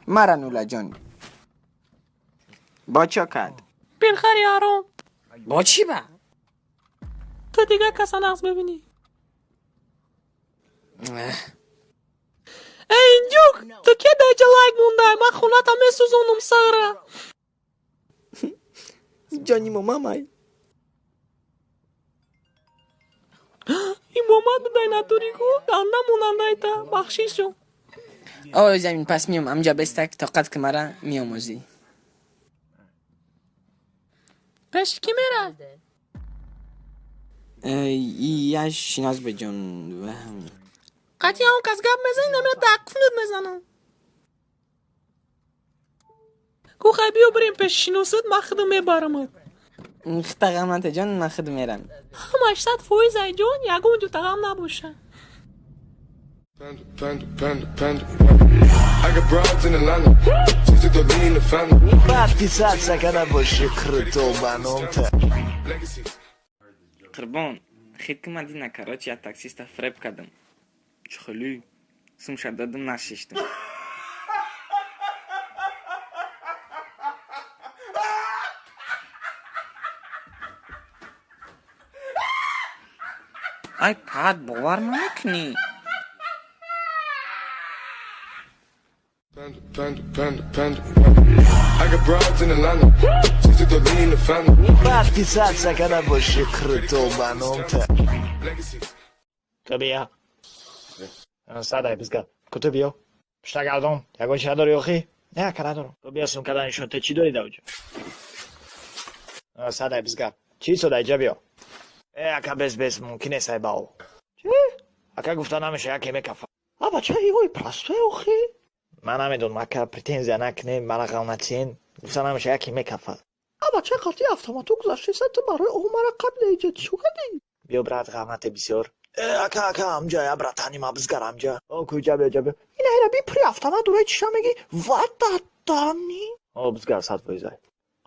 Мара Нулаҷон. Бо чо кард? Пирхари ҳаром. Бо чӣ ба? Ту дига каса нағз мебинӣ. Эй, индюк, ту ке даҷа лайк мондай? Ман хоната месӯзонам сара. Ҷони момамай. Имомат будай натури ку ганда монандайта бахшишо. Ой замин пас миём амҷа бестак тоқат ки мара меомӯзӣ. Пеши кӣ мерай? Я шинос беҷон. Қатъи ҳамон кас гап мезанӣ, намера дар куфнут мезанам. Ку хай биё бирем пеши шиносат, ман худам мебарамат. Хита ғам нате ҷон, ман худ мерам. Ҳамаш 100% ай ҷон, ягон ҷута ғам набоша. Panda, panda, panda, panda. I got broads in Atlanta. Just to the lean the family. Подписаться када боши круто ба номта. Legacies. Қурбон, хит ки ман дина короче я таксиста фреб кардам. Чхолю. Сумша додам нашиштам. Ай пад бовар намекунӣ. Panda, panda, panda, panda. I got broads in Atlanta. Just to the lean the family. Подписаться када боши круто ба номта. Legacies. Ту бия. Садай бизга. Ку ту биё. Пишта гардон. Ягон чи надори охи? Не, ака надорам. Ту биё сумка да нишон те чӣ дори даоҷо? Садай бизга. Чӣ содай ҷа биё. Э, ака без без мумкин нест ай бао. Чӣ? Ака гуфта намеша яке мекафа. А бача ивой простой охи? Ман намедонам ака претензия накунем, мара ғам натиҳен. Гуфта намеша яке мекафа. А бача қати автомату гузаштеса ту барои ӯ мара қабл иҷа чӯ кардӣ? Биё брат ғам нате бисёр. Э, ака, ака, амҷа, я братани ма бизгар амҷа. О, куҷа биё, ҷа биё. Ина ира би при автомат дураи чиша меги? Вататани. О, бизгар 100%.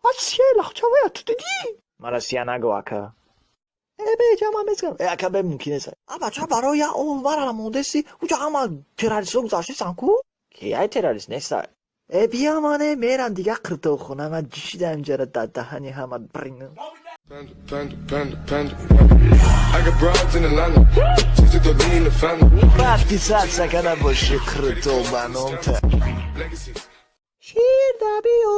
А сия лахчавая ту дидӣ? Мара сия нагӯ, ака. Э, бе, ҷа ман мезгарам. Э, ака, бе мумкин нест. А бача барои я о мара мондеси, уҷа ҳама террористҳо гузаштесан ку? Ки ай террорист нестай. Э, биё мане мерам дига қиртоқхона, ман ҷишидам ҷара дар даҳани ҳама брин. Panda, panda, panda, panda. I got broads in Atlanta. Just to the lean the family. Подписаться када боши круто ба номта. Legacies. Шир дабиё,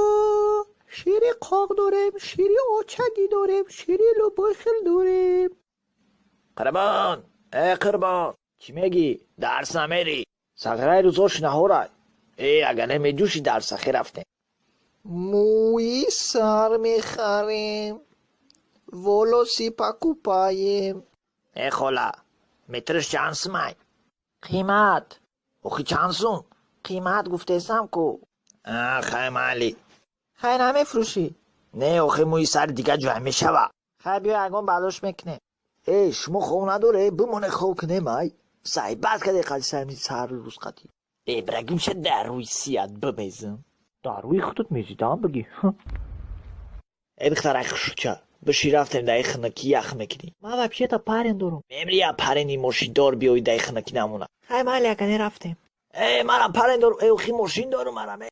шири қоқ дорем, шири очагӣ дорем, шири лубой хел дорем. Қурбон, э қурбон, чӣ мегӣ? Дарс намерӣ? Сағираи рӯзош наҳорай. Э, агар намеҷӯши дарса хе рафтем. Мӯи сар мехарем, волосы покупаем. Э хола, метрш чанд сумай? Қимат. Охи чанд сум? Қимат гуфтесам ку. А, хай майли. Хай намефурӯшӣ? Не, охи мӯи сари дига ҷой мешава. Хай биё ягон бардошт мекунем. Э, шумо хоб надоре? Бимоне хоб кунем ай. Сайбат каде қади сарми сар рӯз қати. Э, брагим ша дар рӯи сият бимезам. Дар рӯи худат мезидам бигӣ. Э, духтарай хушуча. Биши рафтем даи хинаки ях мекунӣ. Ман вообще-то парень дорам. Мемри я парени мошиндор биёи даи хинаки намона. Хай майли ака не рафтем. Э, манам парень дорам. Э, охи мошин дорам манам. Э.